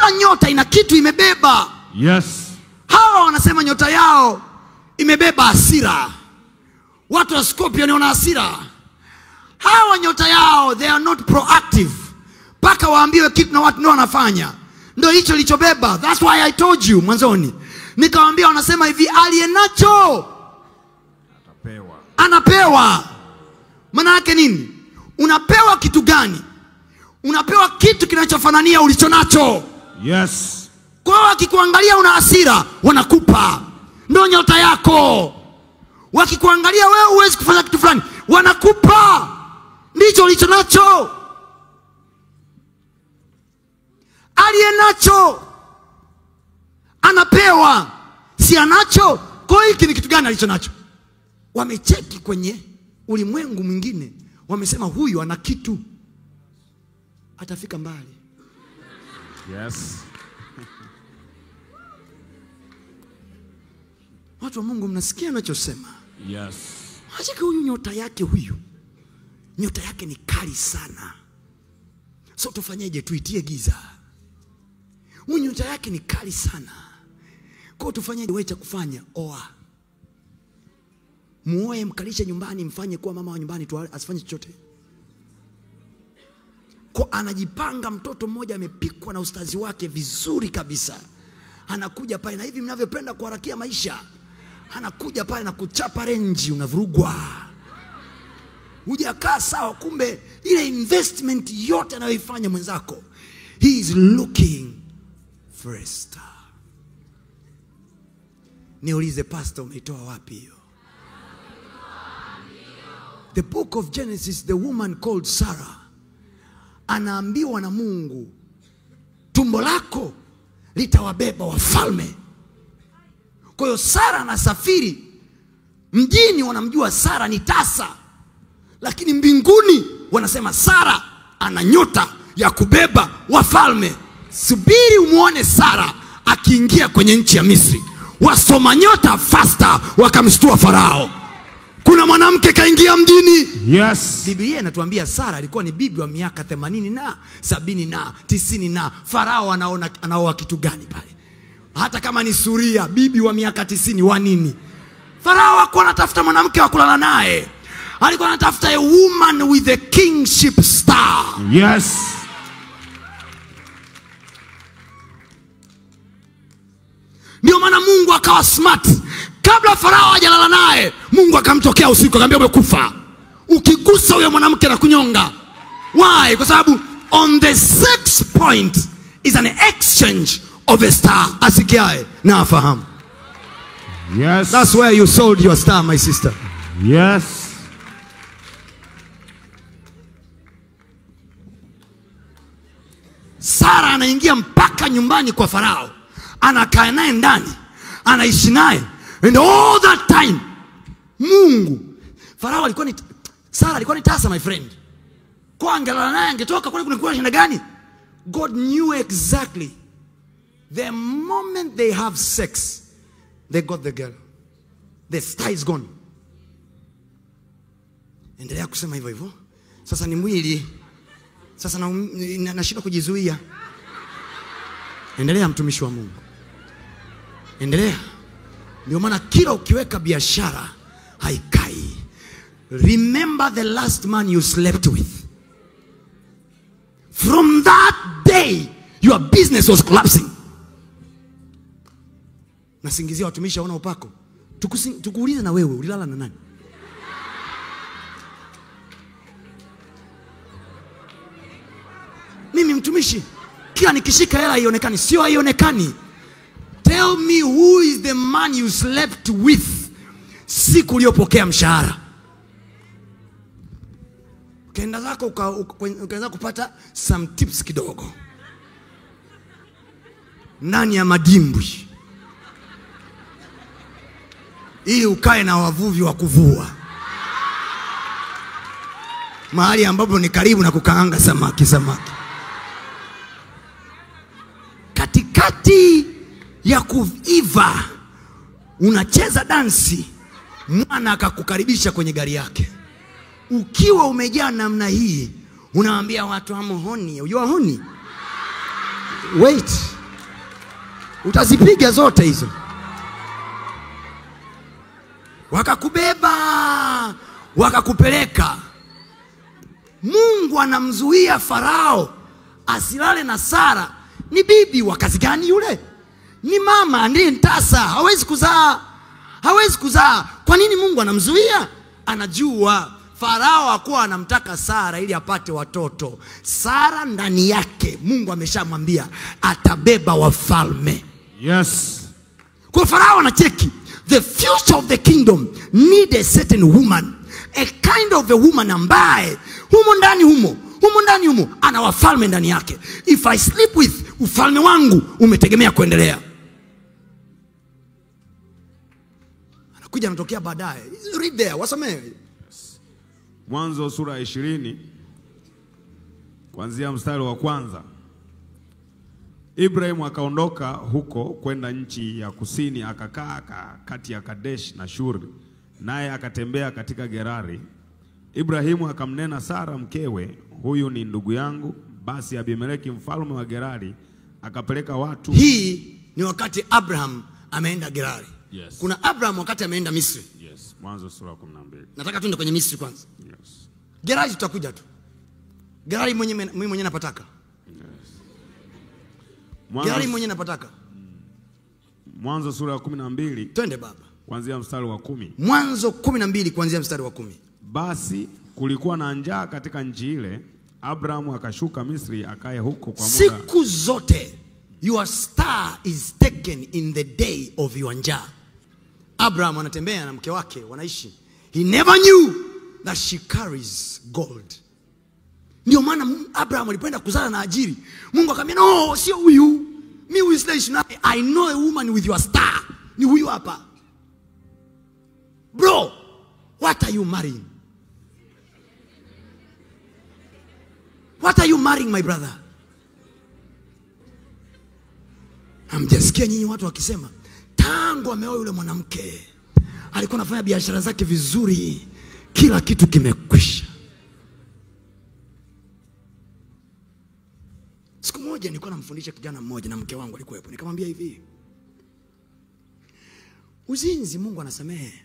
Kila nyota ina kitu imebeba. Yes. Hawa wanasema nyota yao imebeba hasira. Watu wa Scorpio ni wana hasira. Hawa nyota yao, they are not proactive. Paka waambiwe kitu na watu ndio wanafanya. Ndio hicho lichobeba. That's why I told you mwanzoni. Nikawaambia wanasema hivi, aliye nacho atapewa. Anapewa. Maana yake nini? Unapewa kitu gani? Unapewa kitu kinachofanania ulichonacho. Yes. Kwa hiyo wakikuangalia una hasira, wanakupa. Ndio nyota yako. Wakikuangalia wewe huwezi kufanya kitu fulani, wanakupa. Ndicho ulichonacho. Aliye nacho anapewa. Si anacho. Kwa hiyo hiki ni kitu gani alichonacho? Wamecheki kwenye ulimwengu mwingine, wamesema huyu ana kitu, atafika mbali. Yes. Watu wa Mungu, mnasikia anachosema? Yes. Hajika huyu nyota yake huyu. Nyota yake ni kali sana. So tufanyeje? Tuitie giza. Huyu nyota yake ni kali sana. Kwa tufanyeje? Wewe cha kufanya, oa. Muoe, mkalishe nyumbani, mfanye kuwa mama wa nyumbani tu, asifanye chochote. Kwa anajipanga, mtoto mmoja amepikwa na ustazi wake vizuri kabisa. Anakuja pale, na hivi mnavyopenda kuharakia maisha. Anakuja pale na kuchapa renji, unavurugwa. Hujakaa sawa, kumbe ile investment yote anayoifanya mwenzako, he is looking for a star. Niulize, pastor, umeitoa wapi hiyo? The book of Genesis, the woman called Sarah, anaambiwa na Mungu, tumbo lako litawabeba wafalme. Kwa hiyo Sarah anasafiri mjini, wanamjua Sarah ni tasa, lakini mbinguni wanasema Sarah ana nyota ya kubeba wafalme. Subiri umuone Sarah akiingia kwenye nchi ya Misri. Wasoma nyota faster wakamshtua Farao. Kuna mwanamke kaingia mjini. Yes. Biblia inatuambia Sarah alikuwa ni bibi wa miaka 80 na 70 na 90 na Farao anaona anaoa kitu gani pale? Hata kama ni suria, bibi wa miaka 90 wa nini? Farao hakuwa anatafuta mwanamke wa kulala naye. Alikuwa anatafuta a woman with a kingship star. Yes. Ndio maana Mungu akawa smart. Kabla Farao hajalala naye, Mungu akamtokea usiku akamwambia umekufa. Ukigusa huyo mwanamke na kunyonga. Why? Kwa sababu on the sex point is an exchange of a star. Asikiae na afahamu. Yes. That's where you sold your star, my sister. Yes. Sara anaingia mpaka nyumbani kwa Farao. Anakaa naye ndani, anaishi naye. And all that time, Mungu, Farao alikuwa ni, Sara alikuwa ni tasa, my friend. Kwa angelala naye angetoka, kwani kulikuwa shida gani? God knew exactly. The moment they have sex, they got the girl. The star is gone. Endelea kusema hivyo hivyo. Sasa ni mwili. Sasa nashindwa kujizuia. Endelea mtumishi wa Mungu. Endelea. Ndio maana kila ukiweka biashara haikai. Remember the last man you slept with. From that day your business was collapsing. Nasingizia watumishi hawana upako. Tukuulize na wewe ulilala na nani? Mimi mtumishi kila nikishika hela haionekani, sio haionekani. Tell me who is the man you slept with siku uliyopokea mshahara. Ukaenda zako ukaanza kupata some tips kidogo. Ndani ya madimbwi. Ili ukae na wavuvi wa kuvua. Mahali ambapo ni karibu na kukaanga samaki samaki. Katikati ya kuiva unacheza dansi, mwana akakukaribisha kwenye gari yake. Ukiwa umejaa namna hii, unawaambia watu I'm horny. You are horny. Wait. Utazipiga zote hizo. Wakakubeba, wakakupeleka. Mungu anamzuia Farao asilale na Sara. Ni bibi wa kazi gani yule? Ni mama ndiye mtasa, hawezi kuzaa. Hawezi kuzaa. Kwa nini Mungu anamzuia? Anajua Farao hakuwa anamtaka Sara ili apate watoto. Sara ndani yake Mungu ameshamwambia atabeba wafalme. Yes. Kwa Farao anacheki, the future of the kingdom need a certain woman, a kind of a woman ambaye humo ndani humo ana wafalme ndani yake. If I sleep with, ufalme wangu umetegemea kuendelea. Anakuja anatokea baadaye. Read there, wasomee. Mwanzo sura 20 kuanzia mstari wa kwanza. Ibrahim akaondoka huko kwenda nchi ya kusini, akakaa kati ya Kadesh na Shuri, naye akatembea katika Gerari. Ibrahimu akamnena Sara mkewe, huyu ni ndugu yangu. Basi Abimeleki mfalme wa Gerari akapeleka watu. Hii ni wakati Abraham ameenda Gerari. Yes. Kuna Abraham wakati ameenda Misri. Yes, Mwanzo sura 12. Nataka tuende kwenye Misri kwanza. Yes. Gerari tutakuja tu. Gerari mimi mwenyewe napataka. Yes. Gerari mwenyewe napataka. Mwanzo sura ya 12. Twende baba. Kuanzia mstari wa 10. Mwanzo 12 kuanzia mstari wa 10. Basi kulikuwa na njaa katika nchi ile. Abrahamu akashuka Misri akae huko kwa muda. Siku zote your star is taken in the day of your njaa. Abraham anatembea na mke wake wanaishi. He never knew that she carries gold. Ndio maana Abraham alipoenda kuzaa na Ajiri, Mungu akamwambia no, sio huyu. Mimi huyu sitaishi naye. I know a woman with your star. Ni huyu hapa. Bro, what are you marrying? What are you marrying, my brother? Hamjasikia nyinyi watu wakisema tangu ameoa yule mwanamke alikuwa anafanya biashara zake vizuri, kila kitu kimekwisha. Siku moja nilikuwa namfundisha kijana mmoja na mke wangu alikuwepo. Nikamwambia hivi, uzinzi Mungu anasamehe,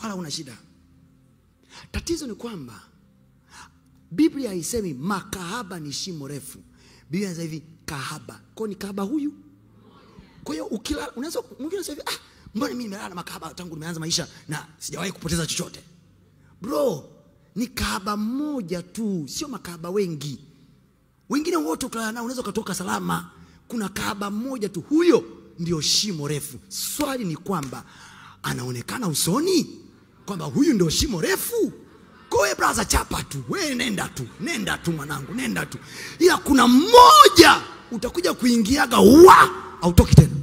wala una shida. Tatizo ni kwamba Biblia haisemi makahaba ni shimo refu. Biblia inasema hivi kahaba. Kwa ni kahaba huyu. Kwa hiyo ukila unaweza mwingine anasema hivi, ah, mbona mimi nimelala na makahaba tangu nimeanza maisha na sijawahi kupoteza chochote. Bro, ni kahaba mmoja tu, sio makahaba wengi. Wengine wote ukilala nao unaweza kutoka salama. Kuna kahaba mmoja tu, huyo ndio shimo refu. Swali ni kwamba anaonekana usoni kwamba huyu ndio shimo refu? Kwa hiyo brother, chapa tu, wewe nenda tu mwanangu, nenda tu. Ila kuna mmoja utakuja kuingiaga wa hautoki tena.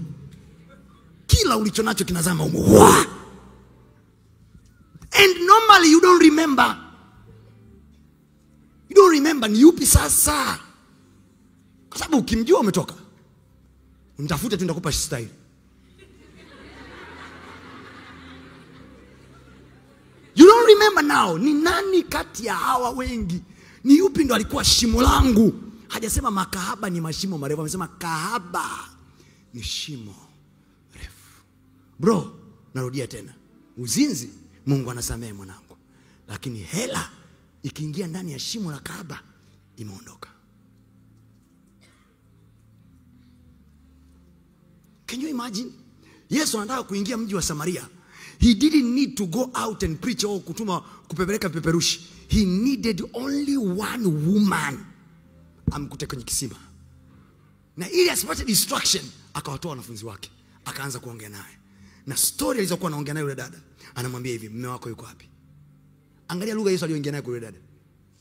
Kila ulichonacho kinazama humo. Wa. And normally you don't remember. You don't remember ni yupi sasa. Kwa sababu ukimjua umetoka. Unitafute tu nitakupa style. You don't remember now. Ni nani kati ya hawa wengi? Ni yupi ndo alikuwa shimo langu? Hajasema makahaba ni mashimo marefu, amesema kahaba ni shimo refu. Bro, narudia tena. Uzinzi Mungu anasamehe mwanangu. Lakini hela ikiingia ndani ya shimo la kahaba imeondoka. Can you imagine? Yesu anataka kuingia mji wa Samaria. He didn't need to go out and preach or kutuma kupepeleka peperushi. He needed only one woman amkute kwenye kisima. Na ili asipate distraction, akawatoa wanafunzi wake, akaanza kuongea naye. Na story alizokuwa anaongea naye yule dada, anamwambia hivi, mume wako yuko wapi? Angalia lugha Yesu aliyoongea naye kwa yule dada.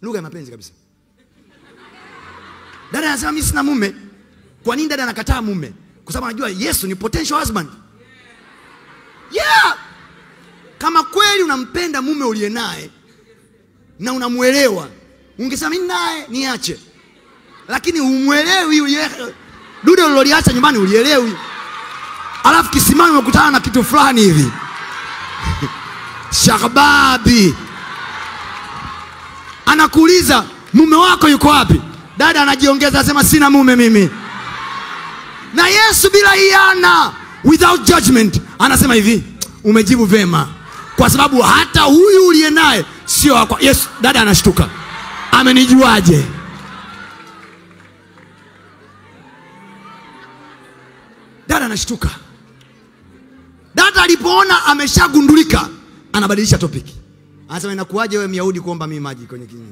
Lugha ya mapenzi kabisa. Dada anasema mimi sina mume. Kwa nini dada anakataa mume? Kwa sababu anajua Yesu ni potential husband. Yeah! Kama kweli unampenda mume uliye naye na unamuelewa, ungesema mimi naye niache. Lakini umuelewi yule dude uliloliacha nyumbani ulielewi. Alafu kisimani umekutana na kitu fulani hivi. Shababi. Anakuuliza mume wako yuko wapi? Dada anajiongeza anasema sina mume mimi. Na Yesu bila hiana, without judgment, anasema hivi, umejibu vema, kwa sababu hata huyu uliye naye sio wako. Yesu, dada anashtuka, amenijuaje? Dada anashtuka. Dada alipoona ameshagundulika, anabadilisha topic. Anasema, inakuaje wewe Myahudi kuomba mimi maji kwenye kinywa?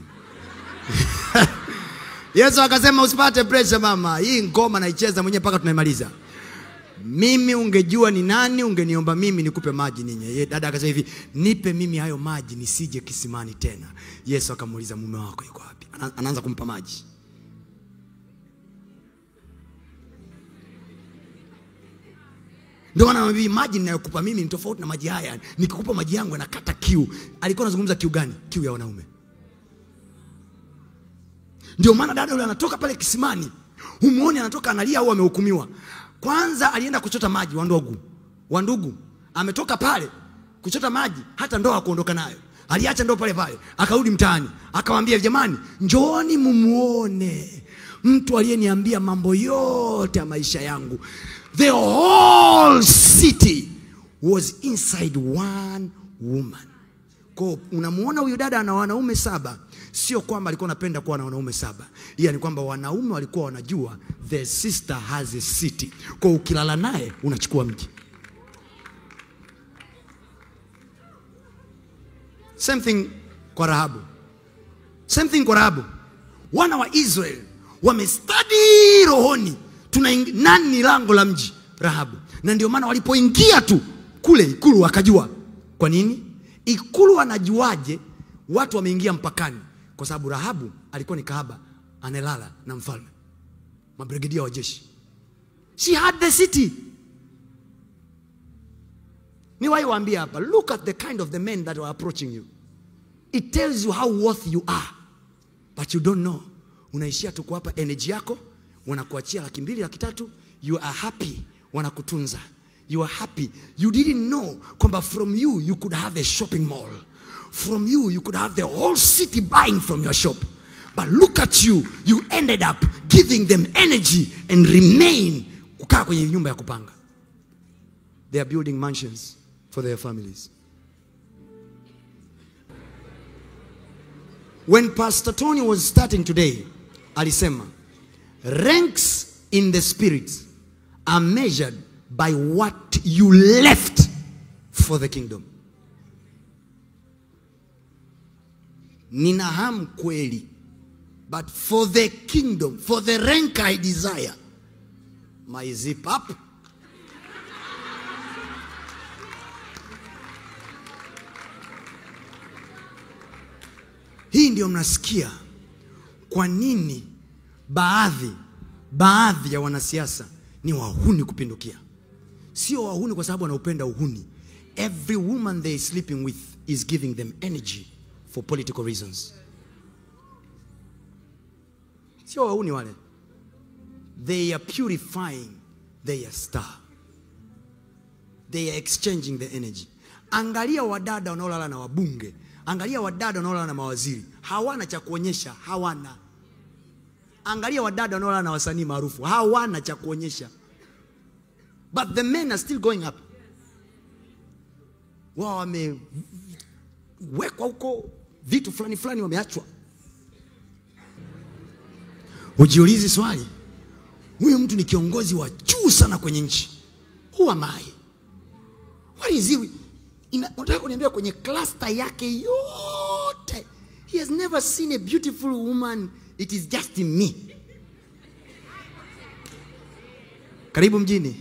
Yesu akasema, usipate pressure mama, hii ngoma naicheza mwenyewe mpaka tunaimaliza. Mimi ungejua ni nani, ungeniomba mimi nikupe maji ninyi. Dada akasema hivi, nipe mimi hayo maji nisije kisimani tena. Yesu akamuuliza, mume wako yuko wapi? Anaanza kumpa maji. Ndio maana anamwambia, maji ninayokupa mimi ni tofauti na maji haya. Nikikupa maji yangu yanakata kiu. Alikuwa anazungumza kiu gani? Kiu ya wanaume. Ndio maana dada yule anatoka pale kisimani, humuoni anatoka analia au amehukumiwa. Kwanza alienda kuchota maji, wandugu. Ametoka pale kuchota maji, hata ndoo hakuondoka nayo. Aliacha ndoo pale pale, akarudi mtaani, akawaambia, jamani, njooni mumuone mtu aliyeniambia mambo yote ya maisha yangu. The whole city was inside one woman. Kwa unamuona huyu dada ana wanaume 7. Sio kwamba alikuwa anapenda kuwa na wanaume 7. Ila ni kwamba wanaume walikuwa wanajua the sister has a city. Kwa ukilala naye unachukua mji. Same thing kwa Rahabu. Same thing kwa Rahabu. Wana wa Israel wamestudy rohoni. Nani lango la mji? Rahabu. Na ndio maana walipoingia tu kule ikulu wakajua. Kwa nini? Ikulu wanajuaje watu wameingia mpakani? Kwa sababu Rahabu alikuwa ni kahaba, analala na mfalme, mabrigadia wa jeshi. She had the city. Niwahi waambia hapa, look at the kind of the men that were approaching you. It tells you how worth you are, but you don't know. Unaishia tu kuwapa energy yako, wanakuachia 200,000, 300,000, you are happy, wanakutunza. You are happy. You didn't know kwamba from you you could have a shopping mall. From you you could have the whole city buying from your shop. But look at you, you ended up giving them energy and remain kukaa kwenye nyumba ya kupanga. They are building mansions for their families. When Pastor Tony was starting today, alisema, ranks in the spirit are measured by what you left for the kingdom. Nina hamu kweli, but for the kingdom, for the rank I desire, my zip up. Hii ndio mnasikia kwa nini baadhi ya wanasiasa ni wahuni kupindukia. Sio wahuni kwa sababu wanaupenda uhuni. Every woman they are sleeping with is giving them energy for political reasons. Sio wahuni wale. They are purifying their star. They are exchanging the energy. Angalia wadada wanaolala na wabunge. Angalia wadada wanaolala na mawaziri. Hawana cha kuonyesha, hawana. Angalia wadada wanaolala na wasanii maarufu, hawana cha kuonyesha. But the men are still going up. Wao wamewekwa huko vitu fulani fulani, wameachwa. Ujiulize swali, huyu mtu ni kiongozi wa juu sana kwenye nchi. Who am I? What is he? Unataka kuniambia kwenye cluster yake yote, he has never seen a beautiful woman. It is just me. Karibu mjini.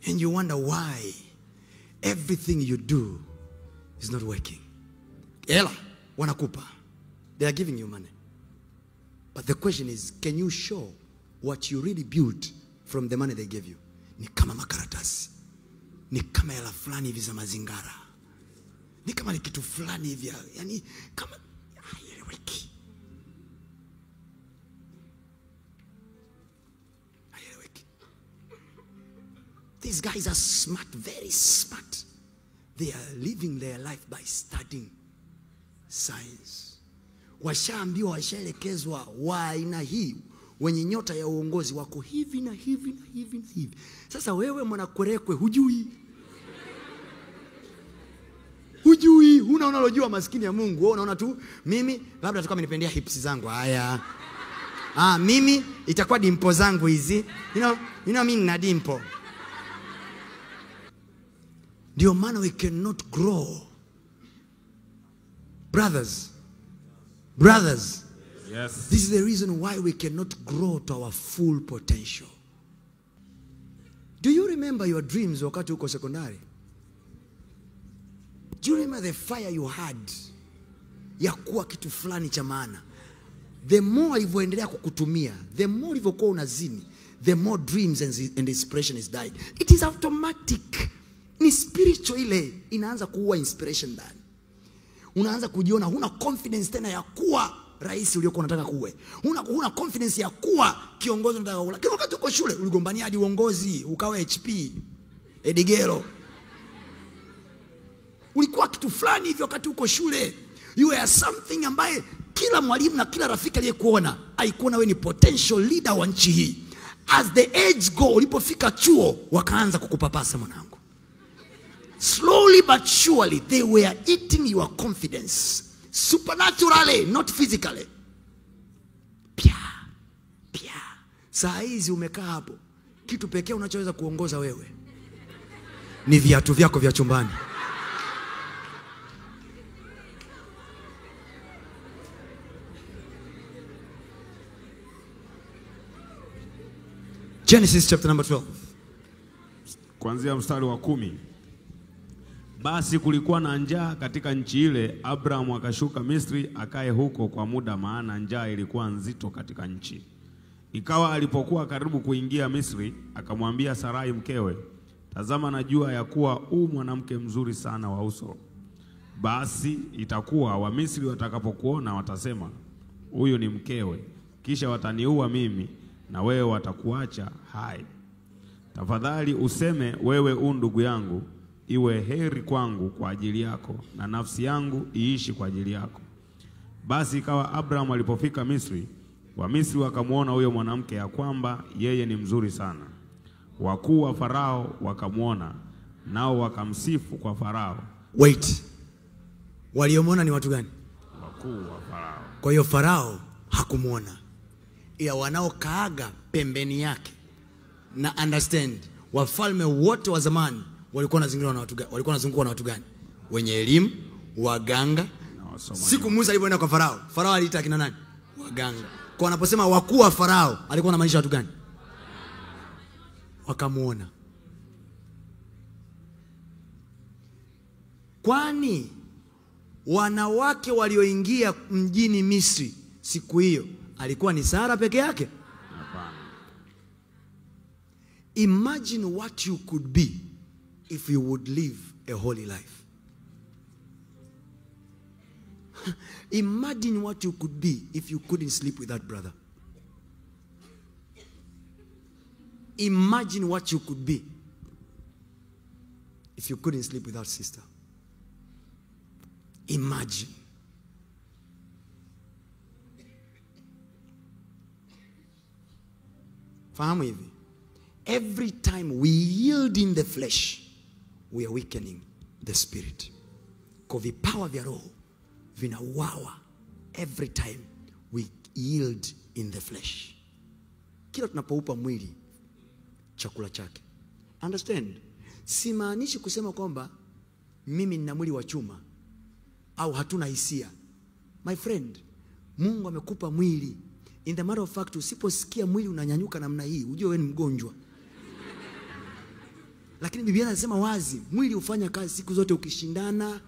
And you wonder why everything you do is not working. Ela, wanakupa. They are giving you money. But the question is, can you show what you really built from the money they gave you? Ni kama makaratasi. Ni kama hela fulani hivi za mazingara. Ni kama ni kitu fulani hivi, yani kama haieleweki. Haieleweki. These guys are smart, very smart. They are living their life by studying science. Washaambiwa, washaelekezwa wa aina hii wenye nyota ya uongozi wako hivi na hivi na hivi na hivi. Sasa wewe mwanakwerekwe hujui. Hujui, huna unalojua, maskini ya Mungu. Wewe unaona tu mimi labda atakuwa amenipendea hips zangu. Haya. Ah, mimi itakuwa dimpo zangu hizi. You know mimi nina dimpo. Ndio maana we cannot grow. Brothers. Brothers. Yes. This is the reason why we cannot grow to our full potential. Do you remember your dreams wakati uko sekondari? Do you remember the fire you had ya kuwa kitu fulani cha maana? The more alivyoendelea kukutumia, the more ulivyokuwa unazini, the more dreams and inspiration is dying. It is automatic. Ni spiritual ile inaanza kuua inspiration ndani. Unaanza kujiona huna confidence tena ya kuwa rais uliokuwa unataka kuwe. Huna confidence ya kuwa kiongozi unataka kuwa. Lakini wakati uko shule uligombania hadi uongozi, ukawa HP, Edigero. Ulikuwa kitu fulani hivyo wakati uko shule. You were something ambaye kila mwalimu na kila rafiki aliyekuona alikuona wewe ni potential leader wa nchi hii. As the age go, ulipofika chuo wakaanza kukupapasa mwanangu. Slowly but surely they were eating your confidence. Supernaturally, not physically. Pia, pia. Saa hizi umekaa hapo, kitu pekee unachoweza kuongoza wewe ni viatu vyako vya chumbani. Genesis chapter number 12. Kuanzia mstari wa 10. Basi kulikuwa na njaa katika nchi ile. Abrahamu akashuka Misri akae huko kwa muda, maana njaa ilikuwa nzito katika nchi. Ikawa alipokuwa karibu kuingia Misri, akamwambia Sarai mkewe, tazama najua ya kuwa u mwanamke mzuri sana wa uso. Basi itakuwa Wamisri watakapokuona watasema, huyu ni mkewe, kisha wataniua mimi na wewe watakuacha hai. Tafadhali useme wewe u ndugu yangu, iwe heri kwangu kwa ajili yako, na nafsi yangu iishi kwa ajili yako. Basi ikawa Abraham alipofika Misri, Wamisri wakamuona huyo mwanamke ya kwamba yeye ni mzuri sana. Wakuu wa Farao wakamuona, nao wakamsifu kwa Farao. Wait. Waliomuona ni watu gani? Wakuu wa Farao. Kwa hiyo Farao hakumuona, ila wanaokaaga pembeni yake. Na understand, wafalme wote wa zamani walikuwa wanazingirwa na watu gani? Walikuwa wanazungukwa na watu gani? Wenye elimu, waganga. Siku Musa alipoenda kwa Farao, Farao aliita akina nani? Waganga. Kwa wanaposema wakuu wa Farao, alikuwa anamaanisha watu gani? Wakamuona. Kwani wanawake walioingia mjini Misri siku hiyo alikuwa ni Sara peke yake? Hapana. Imagine what you could be if you would live a holy life. Imagine what you could be if you couldn't sleep with that brother. Imagine what you could be if you couldn't sleep with that sister. Imagine. Fahamu hivi. Every time we yield in the flesh, we are weakening the spirit. Kwa vipawa vya roho vinauawa every time we yield in the flesh. Kila tunapoupa mwili chakula chake. Understand? Simaanishi kusema kwamba mimi nina mwili wa chuma au hatuna hisia. My friend, Mungu amekupa mwili. In the matter of fact, usiposikia mwili unanyanyuka namna hii, ujue wewe ni mgonjwa. Lakini Biblia inasema wazi, mwili hufanya kazi siku zote ukishindana.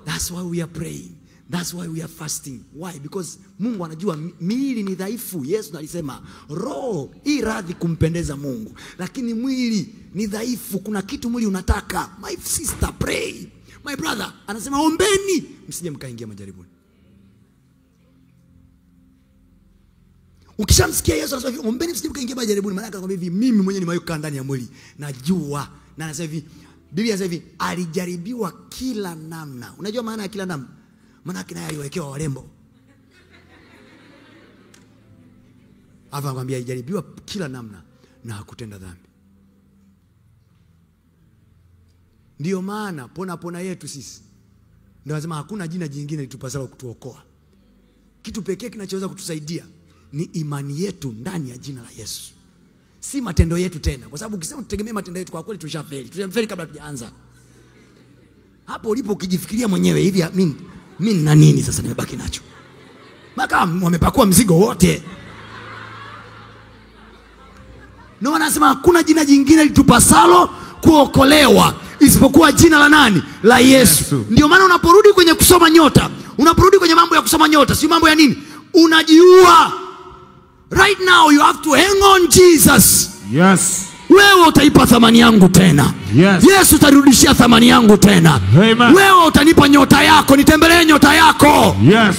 That's why we are praying. That's why we are fasting. Why? Because Mungu anajua miili ni dhaifu. Yesu alisema roho i radhi kumpendeza Mungu, lakini mwili ni dhaifu. Kuna kitu mwili unataka. My sister, pray. My brother, anasema ombeni msije mkaingia majaribuni. Ukishamsikia Yesu anasema hivi, ombeni msije mkaingia majaribuni, maana anakuambia hivi, mimi mwenyewe nimewahi kukaa ndani ya mwili, najua. Na anasema hivi, Biblia inasema hivi, alijaribiwa kila namna. Unajua maana ya kila namna? Maana yake naye aliwekewa warembo. Alafu anakuambia alijaribiwa kila namna na hakutenda dhambi. Ndiyo maana pona pona yetu sisi, ndio nasema hakuna jina jingine litupasalo kutuokoa. Kitu pekee kinachoweza kutusaidia ni imani yetu ndani ya jina la Yesu. Si matendo yetu tena, kwa sababu ukisema tutegemee matendo yetu, kwa kweli tushafeli. Tushafeli kabla tujaanza. Hapo ulipo ukijifikiria mwenyewe hivi, mimi nina nini sasa nimebaki nacho? Maka wamepakua mzigo wote. Ndio wanasema hakuna jina jingine litupasalo kuokolewa isipokuwa jina la nani? La Yesu. Ndio maana unaporudi kwenye kusoma nyota, unaporudi kwenye mambo ya kusoma nyota, si mambo ya nini? Unajiua. Right now you have to hang on Jesus. Yes. Wewe utaipa thamani yangu tena. Yes. Yesu utarudishia thamani yangu tena. Amen. Wewe utanipa nyota yako, nitembelee nyota yako. Yes.